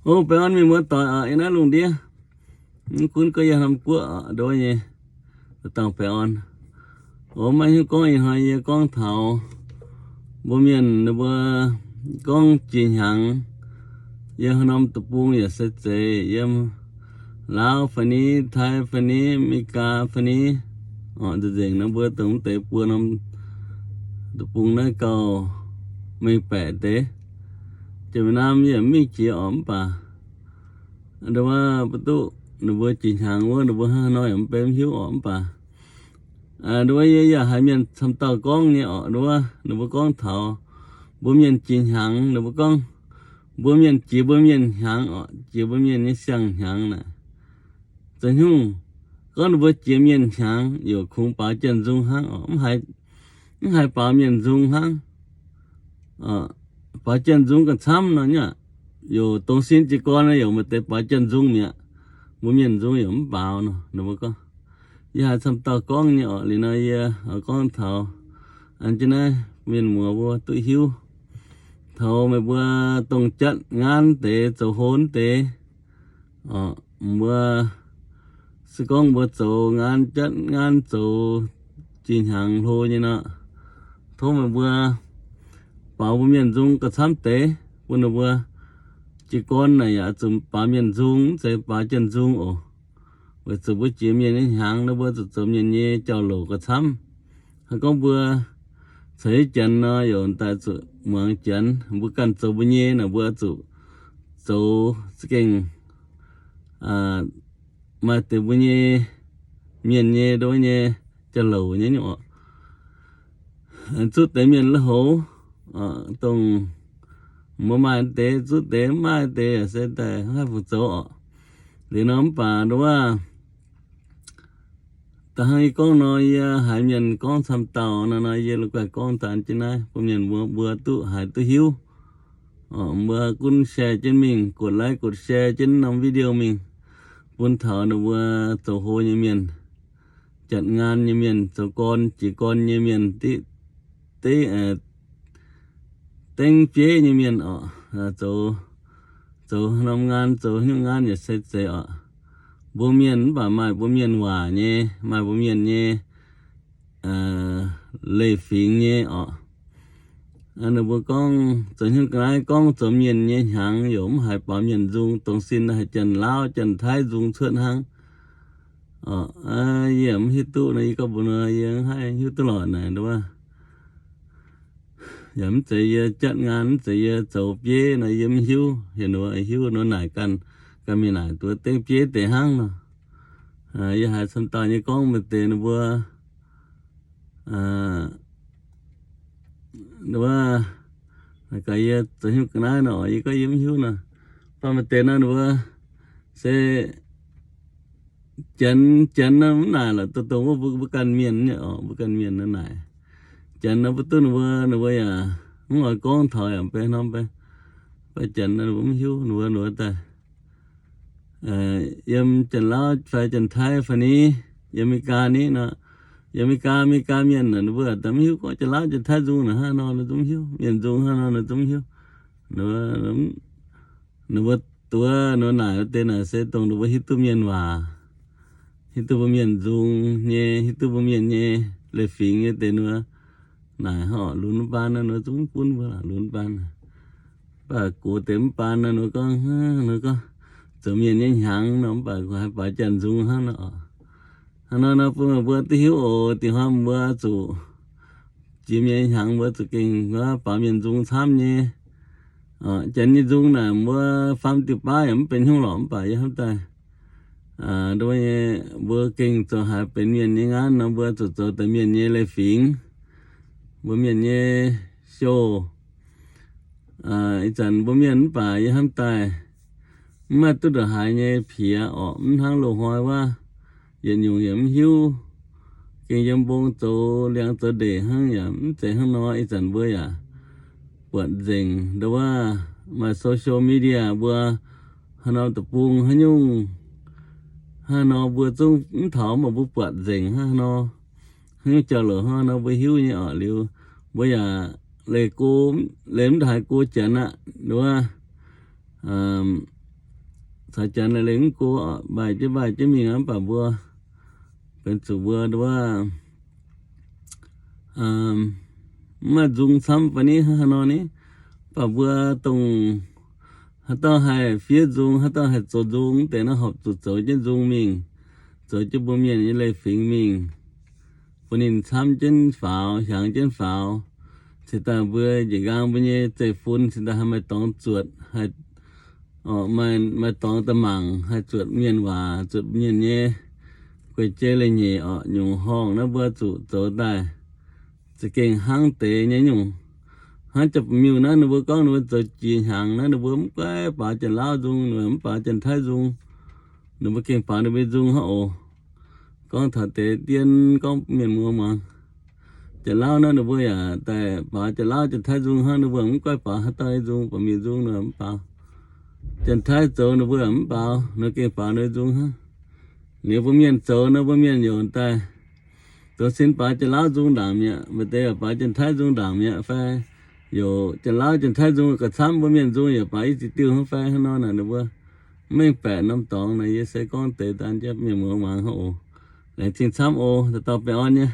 O, baengh orn mienh muoz-doic oc, yie naaiv lungh ndiev, mv gunv gorngv yie norm guoqv oc, nduov nyei, dangh baengh orn. O, maiv hiuv gorngv ih hnoi yie gorngv taux mbuo mienh ninh mbuo gorngv jiex hnyangx, yiem haaix norm deic-bung yaac se zeiz, yiem Laauv fai ni, Taiv fai ni, Meigaa fai ni, oc, nzengc nor mbuo dongh mv deix buo norm deic-bung naaiv gauh mengh baeqc deix. Jiex Việt Nam yie mv mingh jiex oc, mv baac nduov mbuo duqv ninh mbuo jiex hnyangx wuov, ninh mbuo hnangv haaix nor yaac mv benx mv hiuv oc, mv baac nduov yie yaac haiz mienh camv dauh gorngv nyei oc, nduov ninh mbuo gorngv taux mbuo mienh jiex hnyangx, ninh mbuo gorngv mbuo mienh jiex mbuo mienh hnyangx oc, jiex mbuo mienh nyei siang-hnyangx naaic. Zoux nyungc gorngv ninh mbuo jiex mienh hnyangx yaac kungx baaux janx nzung hnangv oc, mv haiz baaux mienh nzung hnangv. Baaux janx nzung gauh camv nor nyei aqv. Yaac dongh sin jiez gorn yaac maaih deix baaux janx nzung mi'aqv. Mbuo mienh nzung yaac mv baaux nor, ninh mbuo gorngv. Yie haiz camv dauh gorngv nyei oc. Liuz nor yie gorngv taux an jienv naaiv mienh muoz mbuo duqv hiuv. Taux meih mbuo dongh jatv ngaanv deix, zoux hlo deix, mbuo se gorngv mbuo zoux ngaanv, jatv ngaanv, zoux jiex hnyangx hlo nyei nor, tov meih mbuo baaux mbuo mienh nzung gauh camv deix, bun ninh mbuo jiez gorn naaic yaac zuqc baaux mienh nzung, mv zeiz baaux janx nzung oc. Weic zuqc mbuo jiex mienh nyei hnyangx nor, mbuo zuqc zoux mienh nyei jauv-louc gauh camv. Hnangv gorngv mbuo caux janx nor, yaac daaih zuqc muangx janx. Mbuo ganh zoux mbuo nyei naaic, mbuo zuqc zoux za'gengh maaih deix mbuo nyei mienh nyei nduov nyei jauv-louc nyei nyungc oc. Zuqv deix mienh lui-houx, dongh mbuo maaih deix, zuqv deix mv maaih deix yaac se daaih haih fungc zoux oc. Liuz nor mv baac nduov, da'hnangv yie gorngv nor, yie haiz mienh gorngv camv dauh nor, nor yie la'guaih gorngv daan jienv naaiv bun mienh mbuo, mbuo duqv haiz duqv hiuv. Mbuo gunv share jienv mingh, กดไลค์ กดแชร์ jienv norm video mingh, bun taux ninh mbuo zoux hlo nyei mienh, jatv ngaan nyei mienh, zoux gorn jiex gorn nyei mienh, dengv bieiv nyei mienh oc, zoux, zoux norm ngaan, zoux nyungc ngaan yaac se zeiz oc. Mbuo mienh mv baac maaih mbuo mienh waac nyei, maaih mbuo mienh nyei leiz-fingx nyei oc. Ninh mbuo gorngv zoux nyungc ga'naaiv gorngv zoux mienh nyei hnyangx yaac mv haiz baaux mienh nzung, dongh sin haih Janx-Laauv Janx-Taiv nzung cuotv hnangv. Yie mv hiuv duqv nor, yie gorngv mbuox nor, yie haih hiuv duqv lorqc naaic nduov. Yaac mv zeiz yie jatv ngaan, mv zeiz yie zoux bieiv nor, yie mv hiuv. Heuc ninh mbuo hiuv nor naaic ganh, ganh mingh naaic duqv dengv bieiv deix hnangv nor. Yie haiz camv dauh nyei gorngv maaih deix ninh mbuo, ninh mbuo naaic gaax yie zoux hnyouv ga'naaiv nor, yie gorngv yie mv hiuv nor. Baac maaih deix nor ninh mbuo se Janx, Janx nor mv naaic lorqc, dongh dongh wuov mbuo ganh mienh nyei oc, mbuo ganh mienh nor naaic. Janx nor mbuo duqv ninh mbuo, ninh mbuo yaac mv oix gorngv taux yaac mv benx norm, mv baac Janx nor ninh mbuo mv hiuv, ninh mbuo, ninh mbuo daaih yiem Janx-Lauv fai Janx-Taiv fai ni, yiem Meigaa ni nor, yiem Meigaa, Meigaa mienh naaic ninh mbuo daaih mv hiuv gorngv Janx-Lauv Janx-Taiv nzung naaic hnangv nor ninh zungv mv hiuv, mienh nzung hnangv nor ninh zungv mv hiuv. Ninh mbuo duqv ninh mbuo naaic wuov deix naaic se dongh ninh mbuo hiuv duqv mienh waac, hiuv duqv mbuo mienh nzung nyei, hiuv duqv mbuo mienh nyei leiz-fingx nyei deix ninh mbuo naaic horc lunx mv baan nor ninh mbuo zungv mv gunv mbuo lunx mv baan. Mv baac gox deix mv baan nor ninh mbuo gorngv, ninh mbuo gorngv zoux mienh nyei hnyangx nor mv baac haih baaux Janx nzung hnangv nor. Hnangv nor nor bun meih mbuo duqv hiuv oc. Dih hnoi mbuo zuqc jiex mienh nyei hnyangx mbuo zuqc gengh baaux mienh nzung camv nyei. Janx nyei nzung naaic mbuo faam diuh baav yaac mv benx hnyouv lorqc, mv baac yie hnamv daaih nduov nyei, mbuo gengh zoux haiz benx mienh nyei ngaanv nor mbuo zuqc zoux deix mienh nyei leiz-fingx, mbuo mienh nyei show. Ih zanc mbuo mienh mv baac yie hnamv daaih mv maaih duqv ndongc haaix nyei piex orqc, mv hnangv loz-hnoi wuov yietc nyungc yaac mv hiuv, gengh yiem mbong zoux liangx zoux ndeic hnangv, yaac mv zeiz hnangv nor. Ih zanc mbuo yaac buatc nzengc nduov maaih social media mbuo haaix norm deic-bung haaix nyungc, hnangv nor mbuo zungv mv taux, mv baac mbuo buatc nzengc hnangv nor, haaix nyungc jauv-louc hnangv nor mbuo hiuv nyei orqc. Liuz mbuo yaac leih go, leih mv ndongc haaix go Janx aqv nduov. caux janx lengh mv go, mbaih jienv mbaih jienv mingh aqv. Mv baac mbuo benx zuqc mbuo wuov mv maaih nzung camv fai ni hnangv haaix nor ni. Mv baac mbuo dongh haaix dauh haih fiev nzung, haaix dauh haih zoux nzung deix naaiv, horpc zuqc zoux jienv nzung mingh, zoux jienv mbuo mienh nyei leiz-fingx mingh, bun ninh camv jienv faaux, hiaangx jienv faaux. Cingx daaih mbuo njiec nqaang mbuo nyei zeiv-fun cingx daaih haih maaih dorngx zuotc, haih, maaih dorngx da'mangc, haih zuotc mienh waac, zuotc mienh nyei guei-jei leiz-nyeic orqc. Nyungc horngh naaiv mbuo zuqc zoux daaih za'gengh hnangv deix nyei nyungc. Hnangv Janx-Ba'miuh naaiv, ninh mbuo gorngv ninh mbuo zoux jiex hnyangx naaiv, ninh mbuo mv goiv baaux Janx-Lauv nzung, ninh mbuo mv baaux Janx-Taiv nzung, ninh mbuo gengh baaux ninh mbuo nzung hnangv oc. Gorngv taux deix dien gorngv mienh muoz muangx, Janx-Lauv naaiv ninh mbuo yaac daaih baaux Janx-Lauv Janx-Taiv nzung hnangv, ninh mbuo mv goiv baaux haaix dauh nyei nzung, Ba'miuh nzung ninh mv baaux. Janx-Taiv zoux ninh mbuo mv baaux, ninh gengh baaux ninh nzung hnangv. Liuz mbuo mienh zoux nor, mbuo mienh yaac daaih zoux sin baaux Janx-Lauv nzung ndaangc mi'aqv, maaih deix yaac baaux Janx-Taiv nzung ndaangc mi'aqv fai, yaac Janx-Lauv Janx-Taiv nzung gauh camv, mbuo mienh nzung yaac baaux i ziex diuh hnangv fai hnangv nor naaic, ninh mbuo mv mengh baeqc norm dorngx naaic. Yie se gorngv deix daan jienv mienh muoz muangx hnangv oc. Laengz zingh camv oc. Dauh dauh baengh orn nyei.